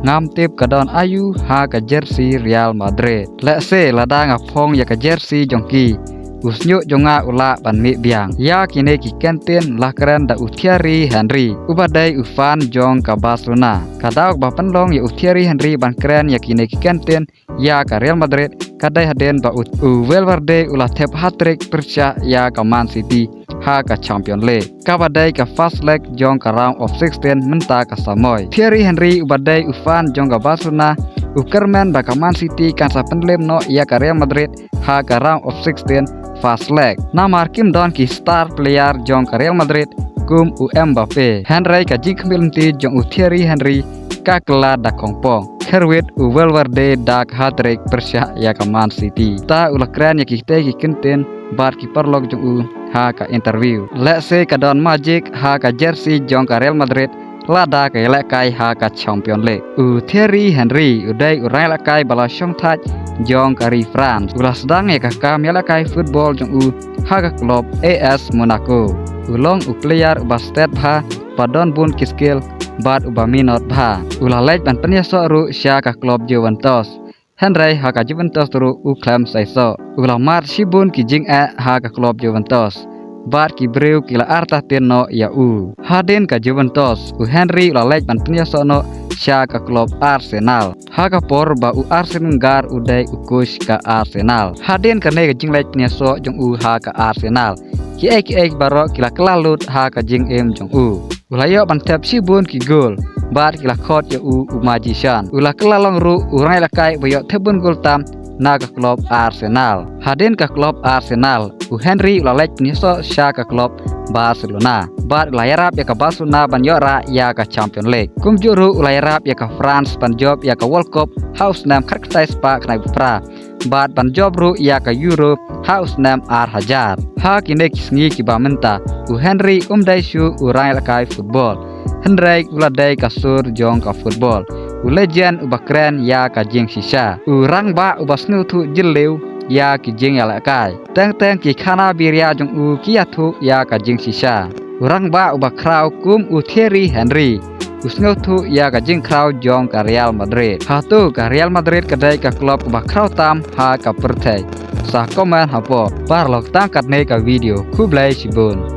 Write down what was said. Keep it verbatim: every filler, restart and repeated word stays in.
Ngam tip ka don aïu ha ka jersey Real Madrid. Lehse lada nga phong ïa ka jersey jong ki, u shñiuh jong nga u lah ban mih biang. Ïa kine ki kyntien la kren da u Thierry Henry, uba dei u fan jong ka Barcelona. Ka daw ba pynlong ïa u Thierry Henry ban kren ïa kine ki kyntien ïa ka Real Madrid ka dei hadien ba u, u Valverde u la thep hat-trick pyrshah ïa ka Man City ha ka Champions League, kaba dei ka first leg jong ka round of sixteen mynta ka samoi. Thierry Henry, uba dei u fan jong ka Barcelona, u kyrmen ba ka Man City kan sa pynlem noh ïa ka Real Madrid ha ka round of sixteen first leg, namar kim don ki star player jong ka Real Madrid kum u Mbappe. Hynrei ka jingkhmih lynti jong u Thierry Henry ka kylla da kongpong. Kyrwit u Valverde da ka hat-trick pyrshah ïa ka Man City. Ta u la kren ïa kitei ki kyntien bad ki paralok jong u ha ka interview. Lehse ka don magic ha ka jersey jong ka Real Madrid lada ka ïalehkai ha ka Champions League. U Thierry Henry u dei u rangïalehkai ba la shongthait jong ka ri France. U la sdang ïa ka kam ïalehkai football jong u ha ka club A S Monaco. U long u player uba stet bha, ba don bun ki skill bad uba minot bha. U la leit ban pynïasoh ruh sha ka club Juventus. Hynrei ha ka Juventus ruh u khlem sa ïasoh. U la mad shibun ki jingeh ha ka club Juventus, bad ki briew ki la artatien noh ïa u. Hadien ka Juventus, u Henry u la leit ban pynïasoh noh sha ka club Arsenal, ha ka por ba u Arsene Wenger u dei u coach ka Arsenal. Hadien kane ka jingleit pynïasoh jong u ha ka Arsenal, kiei kiei baroh ki la kylla lut ha ka jingim jong u. U la ïoh ban thep shibun ki goal, bad ki la khot ïa u u magician. U la kylla long ruh u rangïalehkai ba ïoh thep bun goal tam na ka club Arsenal. Hadien ka club Arsenal, u Henry u la leit pynïasoh sha ka club Barcelona, bad u la ïarap ïa ka Barcelona ban ïoh rah ïa ka Champions League. Kumjuh ruh u la ïarap ïa ka France ban jop ïa ka World Cup ha u snem khatkhyndai spah khyndai phew phra, bad ban jop ruh ïa ka Euro ha u snem ar hajar. Ha kine ki sngi kiba mynta, u Henry um dei shuh u rangïalehkai football, hynrei u la dei ka sur jong ka football, u legend uba kren ïa ka jingshisha, u rangbah uba sngewthuh jylliew ïa ki jingïalehkai. Teng teng ki khana biria jong u ki ïathuh ïa ka jingshisha. U rangbah uba khraw kum u Thierry Henry u sngewthuh ïa ka jingkhraw jong ka Real Madrid. Hato ka Real Madrid ka dei ka club uba khraw tam ha ka pyrthei? Sa comment hapoh. Paralok, tang katne ka video. Khublei shibun.